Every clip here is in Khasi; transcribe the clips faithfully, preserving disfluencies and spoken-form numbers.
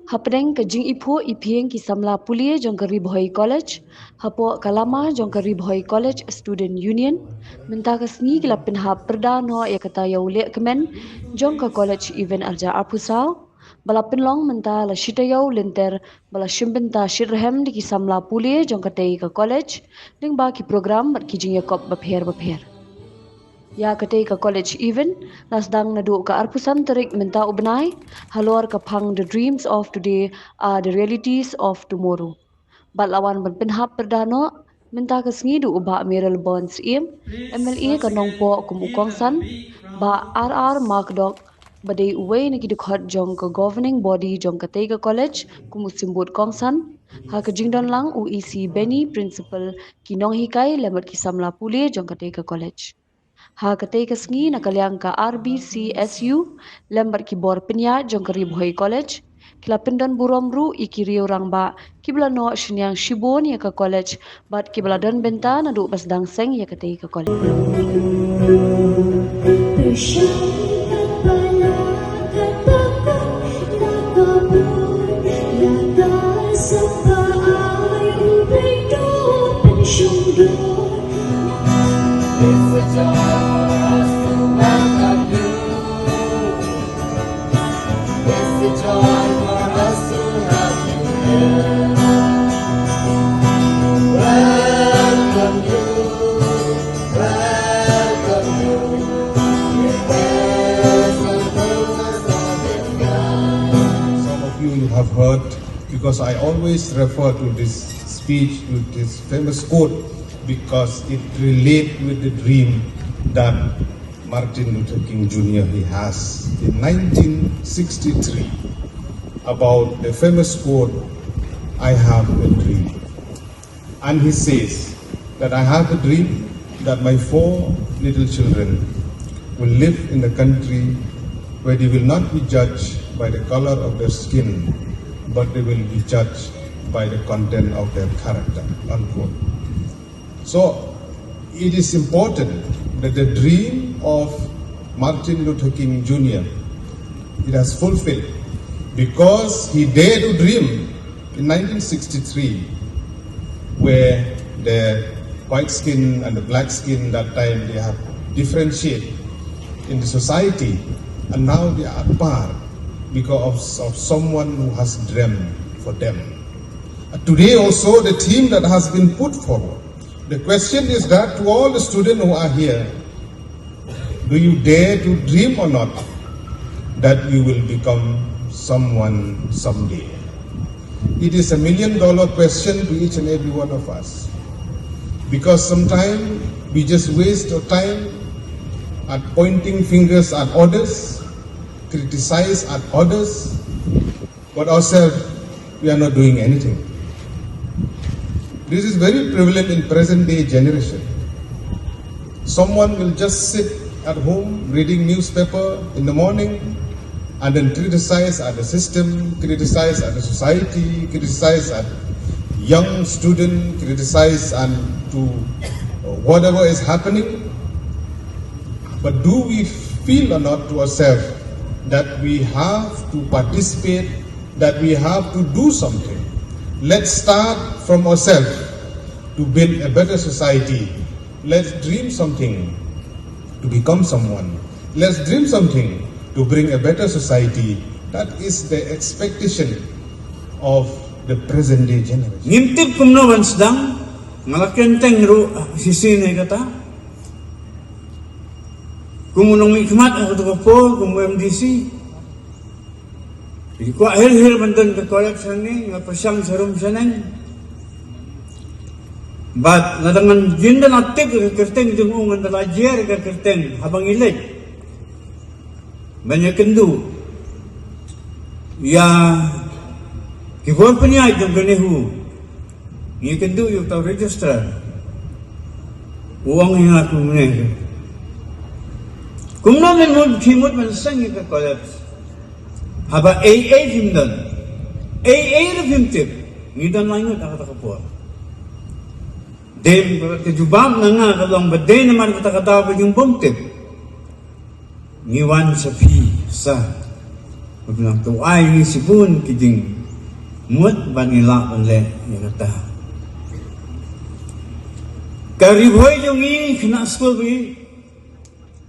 Hapdeng ka jingiphuh iphieng ki samla pule jong ka Ri Bhoi College hapoh ka lama jong ka Ri Bhoi College Student Union, mynta ka sngi ki la pynhap pyrda noh ïa ka taïew lehkmen jong ka college Event Arja Arphew Saw, ba la pynlong mynta la shi taïew lynter, ba la shim bynta shitrhem da ki samla pule jong katei ka college lyngba ki program bad ki jingïakop bapher bapher. Ïa katei ka college Event la sdang naduh ka arphew san tarik mynta u bnai halor ka phang The Dreams of Today are the Realities of Tomorrow. Bad la wan ban pynhap pyrda noh mynta ka sngi da u Bah Mayralborn Syiem, M L A ka Nongpoh, kum u kongsan, Bah R R Murdoch, ba dei uwei na ki dkhot jong ka governing body jong katei ka college, kum u symbud kongsan, ha ka jingdon lang u E C Benny, principal, ki nonghikai lem bad ki samla pule jong katei ka college. Ha katei ka sngi na ka liang ka R B C S U lem bad ki bor pynïaid jong ka Ri Bhoi College ki la pyndon burom ruh ïa ki riew rangbah kiba la noh synñiang shibun ïa ka college bad kiba la don bynta naduh ba sdang seng ïa katei ka college. Some of you, you have heard, because I always refer to this speech, to this famous quote, because it relate with the dream that Martin Luther King Junior he has in nineteen sixty-three about the famous quote, "I have a dream." And he says that, "I have a dream that my four little children will live in a country where they will not be judged by the color of their skin, but they will be judged by the content of their character," unquote. So, it is important that the dream of Martin Luther King Junior, it has fulfilled, because he dared to dream in nineteen sixty-three, where the white skin and the black skin that time, they have differentiate in the society, and now they are apart because of, of someone who has dreamed for them. Today also, the theme that has been put forward, the question is that to all the students who are here, do you dare to dream or not that you will become someone someday? It is a million dollar question to each and every one of us. Because sometimes we just waste our time at pointing fingers at others, criticize at others, but ourselves, we are not doing anything. This is very prevalent in present day generation. Someone will just sit at home reading newspaper in the morning and then criticize at the system, criticize at the society, criticize at young student, criticize and to whatever is happening. But do we feel or not to ourselves that we have to participate, that we have to do something? Let's start from ourselves to build a better society. Let's dream something to become someone. Let's dream something to bring a better society. That is the expectation of the present day generation. Ngim tip kumno ban sdang, nga la kynteng ruh shisien ïa kata. Kum u nongmihkhmat ha kato ka por, kum u M D C. Ngi kwah hir hir ban don ka college hangne, nga pyrshang sharum shaneng. Bad nga dang ngan jin da la tip ka kyrteng jong u, ngan da la jer ka kyrteng haba ngi leit. Ban ïakynduh ïa ki bor pynïaid jong ka NEHU. Ngi kynduh ïa uta u registrar. U ong ïa nga kumne. Kumno men mut, phi mut ban seng ïa ka college haba ei ei phim don, ei ei ruh phim tip? Ngi don lai ngut ha kata ka por. Dei ka jubab na nga ka long ba dei namar kata ka daw ka jingbym tip. Ngi wan sha phi sa, ba phin nang thaw ai ngi shibun ki jingmut ban ngi lah ban leh ïa kata. Ka Ri Bhoi jong ngi, khynnah skul ba ïeit,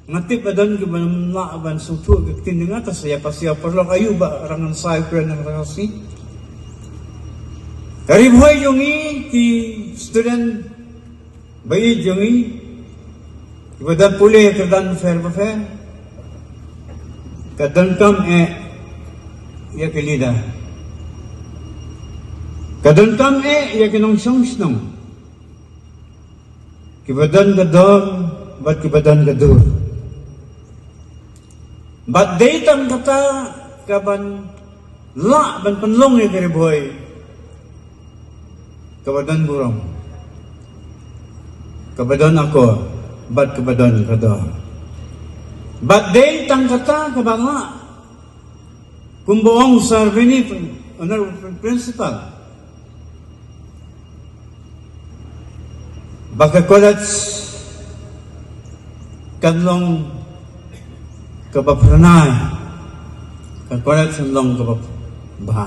nga tip ba don kiba ym lah ban sngewthuh ka ktien jong nga, te sa ïa pass ïa u paralok aïu ba rang ngan sa ïa u kren na ka Khasi. Ka Ri Bhoi jong ngi, ki student ba ïeit jong ngi, kiba don pule ïa ka kyrdan bapher bapher, ka donkam eh ïa ki leader, ka donkam eh ïa ki nongshong shnong, kiba don ka dor bad kiba don ka dur. Bad dei tang kata kaban lah ban pynlong ïa ka Ri Bhoi kaba don burom, kaba don akor, bad kaba don ka dor. Bad dei tang kata kaba lah, kumba ong Sir Bini, Honorable Principal, ba ka college kan long kaba phyrnai, ka college kan long kaba bha.